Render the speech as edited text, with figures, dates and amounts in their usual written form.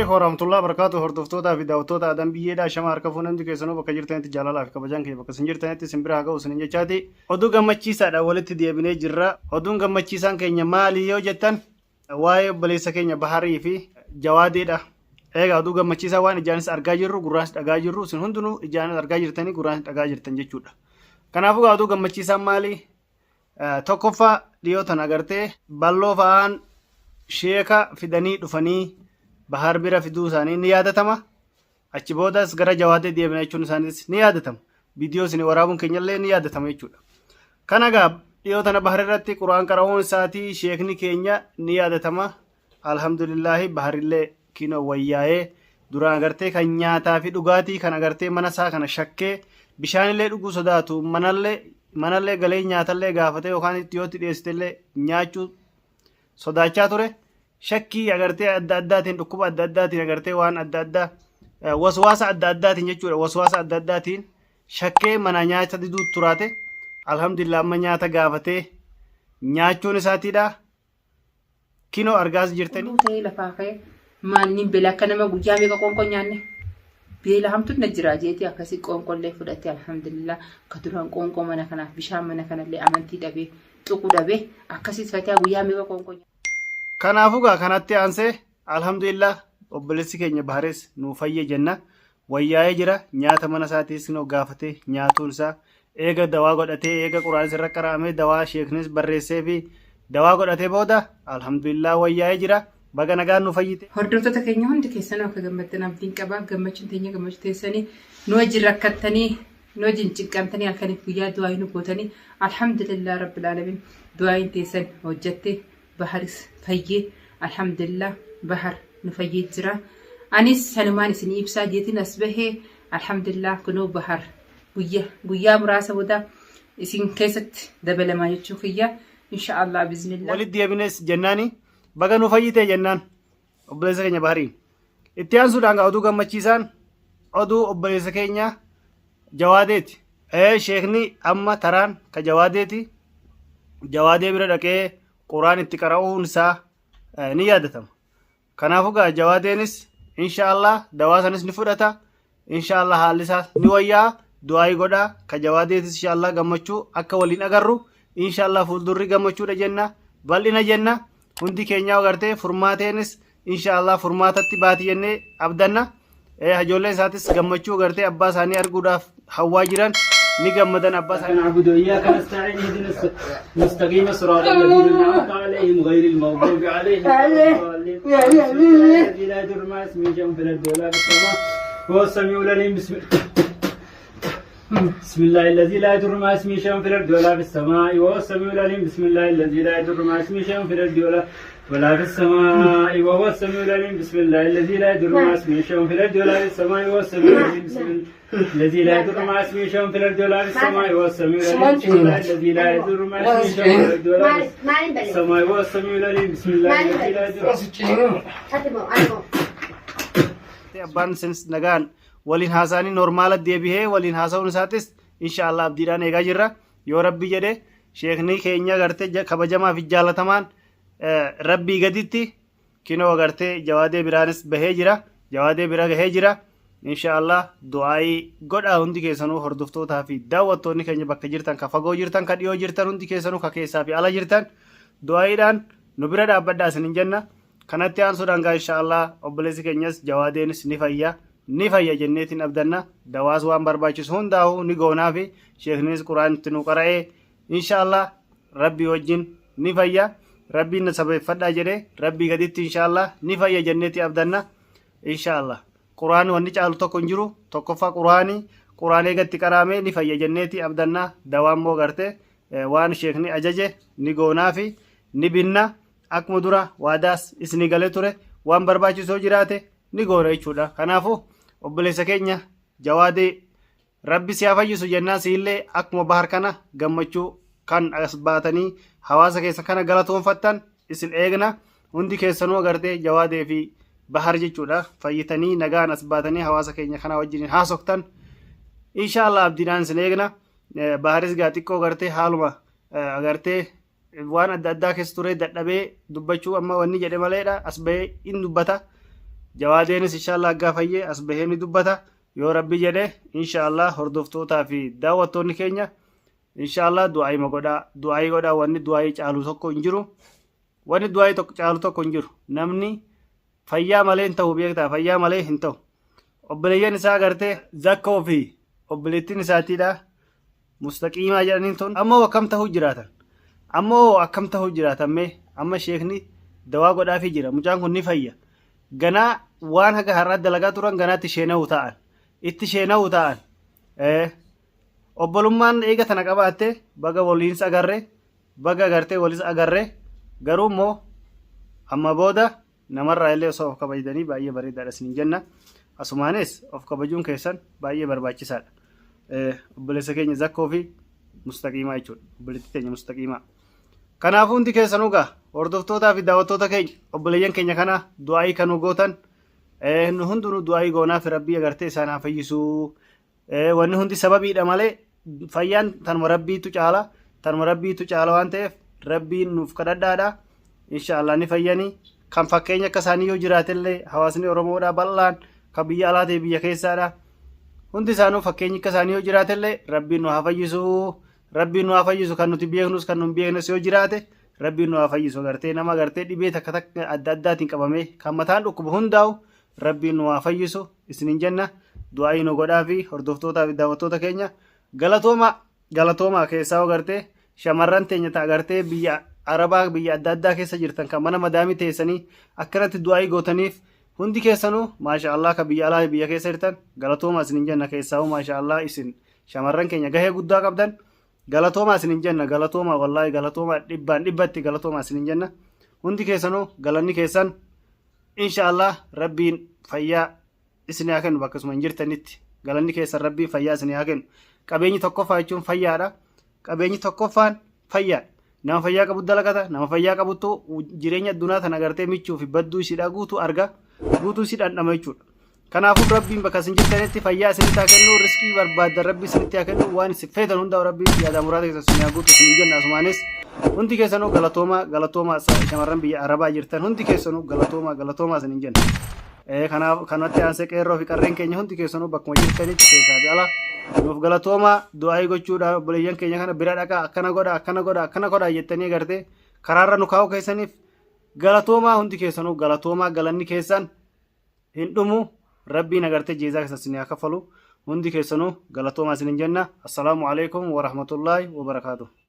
alaikum warahmatullahi wabarakatuh. Hordoftootaa fi daawwattoota Adam Biyyeedhaa shama harka fuunee hundi keessanuu bakka jirtanitti jaalalaa fi kabajaan kiyya bakka isin jirtanitti isin bira haa ga'u isinin jechaati. Oduu gammachiisaadha walitti deebinee jirra. Oduun gammachiisaan keenya maali yoo jettan waa'ee obboleessa keenya Baharii fi Jawaadeedha. Egaa oduu gammachiisaa waan ijaanis argaa jirru gurraanis dhagaa jirru isin hundinuu ijaanis argaa jirtanii gurraanis dhagaa jirtan jechuudha. Kanaafuu oduu gammachiisaan maali? Tokkoffaa dhiyoo tana agartee balloo fa'aan sheeka fidanii dhufanii Bahar bira fiduu isaanii ni yaadatama. Achi boodas gara Jawaadee deebina jechuun isaaniis ni yaadatama. Viidiyoo isin waraabuun keenyallee ni yaadatama jechuudha. Kana egaa dhiyoo tana Bahar irratti Qura'aan qara'uun isaatii sheekni keenya ni yaadatama. Alhamdulillaahi Baharillee kinoo wayyaa'ee duraan agartee kan nyaataa fi dhugaatii kan agartee mana isaa kana shakkee bishaanillee dhuguu sodaatu manallee manallee galee nyaatallee gaafatee yookaan itti yoo itti dhiyeessitellee nyaachuu sodaachaa ture shakkii agartee adda addaatiin dhukkuba adda addaatiin agartee waan adda addaa waswaasa adda addaatiin jechuudha waswaasa adda addaatiin shakkee mana nyaata diduu turaate alhamdulillah amma nyaata gaafatee nyaachuun isaatiidha Kinoo argaas jirtanii. Qulqulluu ta'ee lafaa ka'ee maal niin beela akka nama guyyaa meeqa qoonqoo nyaanne beela hamtuun na jira jeetii akkasii qoonqollee fudhatte alhamdulillah ka duraan qoonqoo mana kanaaf bishaan mana kanallee amantii dhabee tuqu dhabee akkasiis fatiyaa guyyaa meeqa qoonqoo nyaanne. Kanaafuu gaa kanatti aansee alhamdulillah obboleessi keenya Baharees nuu fayye jenna. Wayyaa'ee jira nyaata mana isaatiis nu gaafatee nyaatuun isaa eega dawaa godhatee eega quraanis irra qara'amee dawaa sheeknis barreessee fi dawaa godhatee booda alhamdulillah wayyaa'ee jira baga nagaan nu fayyite. Hordoftoota keenya hundi keessanuu akka gammaddan abdiin qaba. Gammachuun teenya gammachuu teessanii nu wajjin rakkattanii nu wajjin cinqamtanii halkaniif guyyaa du'aayii nu gootanii alhamdulillah rabbil alamin du'aayiin teessan hojjatte Baharis fayyee alhamdulillah Bahar nu fayyee jira. Anis sanumaan isin ibsaa jeetiin as bahee alhamdulillah kunoo Bahar guyya guyyaa muraasa booda isin keessatti dabalamaa jechuu kiyya insha Allah biznillah. Walitti deebines jennaani baga nu fayyite jennaan obboleessa keenya Bahariin. Itti aansuudhaan gaa oduu gammachiisaan oduu obboleessa keenya Jawaadeeti. Ee sheekni amma taraan ka Jawaadeeti. Jawaadee bira dhaqee quraan itti qara'uun isaa ni yaadatama. Kanaafuu gaa Jawaadeenis insha Allah dawaa sanis ni fudhata. Insha Allah haalli isaa ni wayyaa du'aayii godhaa ka Jawaadeetis insha Allah gammachuu akka waliin agarru insha Allah fuuldurri gammachuudha jenna bal'ina jenna hundi keenyaa agartee furmaateenis insha Allah furmaatatti baati jennee abdanna. Ijoolleen isaatis gammachuu agartee abbaa isaanii arguudhaaf hawwaa jiran ni gammadan abbaa isaanii. نعبد وإياك نستعين اهدنا المستقيم صراط الذين أنعمت عليهم غير المغضوب عليهم ولا الضالين بسم الله الذي لا يضر مع اسمه شيء في الأرض ولا في السماء هو السميع العليم بسم بسم الله الذي لا يضر مع اسمه شيء في الأرض ولا في السماء وهو السميع العليم بسم الله الذي لا يضر مع اسمه شيء في الأرض ولا في السماء وهو السميع العليم بسم الله الذي لا يضر مع اسمه شيء في الأرض ولا في السماء وهو السميع العليم بسم الله الذي لا يضر مع اسمه شيء في الأرض ولا في السماء وهو السميع العليم بسم الله الذي لا يضر مع اسمه شيء في الأرض ولا في السماء وهو السميع العليم بسم الله الذي لا يضر Abbaan isinis nagaan waliin haasa'anii normaala deebihee waliin haasa'uun isaatis insha Allah abdiidhaan eegaa jirra yoo rabbi jedhe sheekni keenya gartee kabajamaa fi jaalatamaan rabbii gaditti Kinoo agartee jawaadee biraanis bahee jira. Jawaadee bira gahee jira. Insha Allah du'aayii godhaa hundi keessanuu hordoftootaa fi daawwattoonni keenya bakka jirtan ka fagoo jirtan ka dhiyoo jirtan hundi keessanuu ka keessaa fi ala jirtan du'aayiidhaan nu bira dhaabbadhaa isinin jenna. Kanatti aansuudhaan gaa insha Allah obboleessi keenyas jawaadeenis ni fayya. Ni fayya jenneetiin abdanna. Dawaas waan barbaachisu hundaa'uu ni goonaa fi sheekninis quraan itti nu qara'ee Inshallah rabbii wajjin ni fayya rabbiin na sabeeffadhaa jedhe rabbii gaditti inshallah ni fayya jenneeti abdanna inshallah quraani wanni caalu tokko hin jiru tokkoffaa quraani quraan eegatti qaraame ni fayya jenneeti abdanna dawaan moo garte waan sheekni ajaje ni goonaafi ni binna akkuma dura waadaas isni galee ture waan barbaachisoo jiraate ni goona jechuudha kanaafuu obboleessa keenya jawaadee Rabbi si haa fayyisu jennaan siillee akkuma bahar kana gammachuu kan as baatanii hawaasa keessa kana galatoonfattan isin eegna hundi keessanuu agartee jawaadee fi bahar jechuudha fayyitanii nagaan as baatanii hawaasa keenya kana wajjin haasoftan inshallah abdiidhaan isin eegna baharis gaa xiqqoo agartee haaluma agartee waan adda addaa keessa turee dadhabee dubbachuu amma wanni jedhe maleedha as bahee in dubbata. Jawaadeenis insha Allah haggaa fayyee as bahee ni dubbata yoo Rabbi jedhe. Insha Allah hordoftootaa fi daawwattoonni keenya, insha Allah du'aayima godhaa, du'aayii godhaa. Wanni du'aayii caalu tokko hin jiru, wanni du'aayii tokko caalu tokko hin jiru. Namni fayyaa malee hin ta'u, beektaa? Fayyaa malee hin ta'u. Obboleeyyan isaa agartee, Zakkoo fi obboleettiin isaatiidha Mustaqiimaa jedhaniin tun, ammoo akkam ta'uu jiraatan? Ammoo akkam ta'uu jiraatan? Mee amma sheekni dawaa godhaafii jira. Mucaan kun ni fayya. Ganaa waan haga har'aa dalagaa turan ganaatti sheena'u ta'an, itti sheena'u ta'an. Obbolummaan eega tana qabaatte, baga waliins agarre, baga agartee walis agarre. Garuu immoo amma booda namarraa illee osoo of kabajdanii baay'ee bareedaadha isiniin jenna. Asumaanis of kabajuun keessan baay'ee barbaachisaadha. Obboleessa keenya Zakkoo fi Mustaqiimaa jechuudha. Obboleettii teenya Mustaqiimaa. Kanaafuu hundi keessanuu gaa, hordoftootaa fi daawwattoota keenya, obboleeyyan keenya kana du'aayii kan nu gootan, nu hundinuu du'aayii goonaa fi Rabbii agartee isaan haa fayyisuu. Wanni hundi sababiidha malee fayyaan tanuma Rabbiitu caala, tanuma Rabbiitu caala waan ta'eef Rabbiin nuuf kadhadhaadha. Insha Allah ni fayyanii. Kan fakkeenya akka isaanii yoo jiraatellee, hawaasni Oromoodha bal'aan kan biyya alaa ta'e biyya keessaadha. Hundi isaanuu fakkeenyi akka isaanii yoo jiraatellee, Rabbiin nu haa fayyisu. Rabbiin nu haa fayyisu. Kan nuti beeknus kan nu hin beeknes yoo jiraate, Rabbiin nu haa fayyisu. Agartee nama agartee dhibee takka takka adda addaatiin qabamee kan mataan dhukkubu hundaa'u Rabbiin nu haa fayyisu isinin jenna. Du'aayii nu godhaa fi hordoftootaa fi daawwattoota keenya, galatooma, galatooma. Keessaa agartee shamarran teenya ta'a agartee biyya Arabaa, biyya adda addaa keessa jirtan, kan mana madaamii teessanii akkanatti du'aayii gootaniif, hundi keessanuu maasha Allah. Kan biyya alaa fi biyya keessa jirtan galatooma isinin jenna. Keessaa maasha Allah, isin shamarran keenya gahee guddaa qabdan. Galatoomaa isinin jenna, galatooma, wallaahi galatooma, dhibbaan dhibbatti galatooma isinin jenna. Hundi keessanuu galanni keessan insha Allah Rabbiin fayyaa isin haa kennu. Bakka isuma hin jirtanitti galanni keessan Rabbiin fayyaa isin haa kennu. Qabeenyi tokkoffaa jechuun fayyaadha. Qabeenyi tokkoffaan fayyaadha. Nama fayyaa qabu dalagata, nama fayyaa qabuttu jireenya addunyaa tana agartee michuu fi badduu isiidhaa guutuu arga, guutuu isii dhandhama jechuudha. Kanaafuu Rabbiin bakka isin jirtanitti fayyaa isinitti haa kennu, riskii barbaaddan Rabbi isinitti haa kennu, waan isin feetan hundaa Rabbiin yaadaa muraada keessan isin haa guutu isin jenna. Asumaanis hundi keessanuu galatooma, galatooma. Shamarran biyya Arabaa jirtan hundi keessanuu galatooma, galatooma isin jenna. Kanaaf kanatti aansee qeerroo fi qarreen keenya hundi keessanuu bakkuma jirtanitti keessaa fi ala nuuf galatooma. Du'aayii gochuudhaan obboleeyyan keenya kana bira dhaqaa, akkana godha, akkana godha, akkana godha jettanii agartee karaarra nu kaa'uu keessaniif galatoomaa. Hundi keessanuu galatoomaa, galanni keessan hin dhumu. Rabbiin agartee jeezaa keessa isin haa kaffalu. Hundi keessanuu galatoomaa isin jenna. Assalaamu alaikum warahmatullaahi wabarakaatuh.